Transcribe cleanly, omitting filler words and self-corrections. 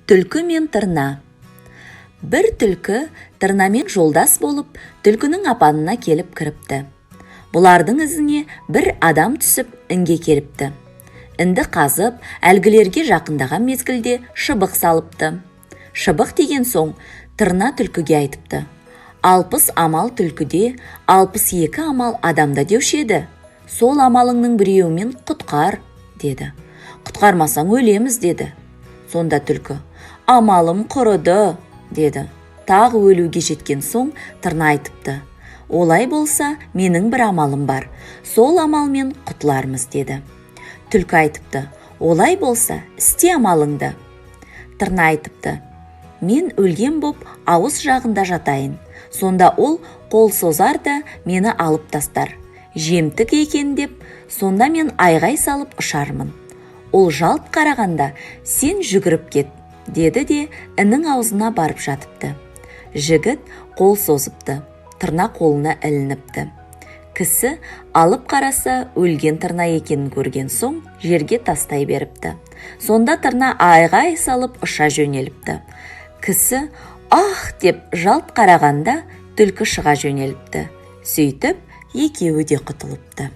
Түлкі мен тырна. Бір түлкі тырнамен жолдас болып, түлкінің апанына келіп кіріпті. Бұлардың ізіне бір адам түсіп, інге келіпті. Інді қазып, әлгілерге жақындаған мезгілде шыбық салыпты. Шыбық деген соң, тырна түлкіге айтыпты: 60 амал түлкіде, 62 амал адамда деуші еді. Сол амалыңның біреуімен құтқар, деді. Құтқармасаң, өлеміз, деді. Сонда түлкі: «Амалым құрыды», – деді. Тағы өлуге жеткен соң, тырна айтыпты: «Олай болса, менің бір амалым бар, сол амалмен құтылармыз», – деді. Түлкі айтыпты: «Олай болса, істе амалыңды». Тырна айтыпты: «Мен өлген боп, ауыз жағында жатайын. Сонда ол қол созар да, мені алып тастар жемтік екен деп. Сонда мен айғай салып ұшармын. Ол жалт қарағанда, сен жүгіріп кет», – деді де, іннің аузына барып жатыпты. Жігіт қол созыпты, тырна қолына ілініпті. Кісі алып қараса, өлген тырна екенін көрген соң, жерге тастай беріпті. Сонда тырна айғай салып ұша жөнеліпті. Кісі «Ах!» деп жалт қарағанда, түлкі шыға жөнеліпті. Сөйтіп, екеуі де құтылыпты.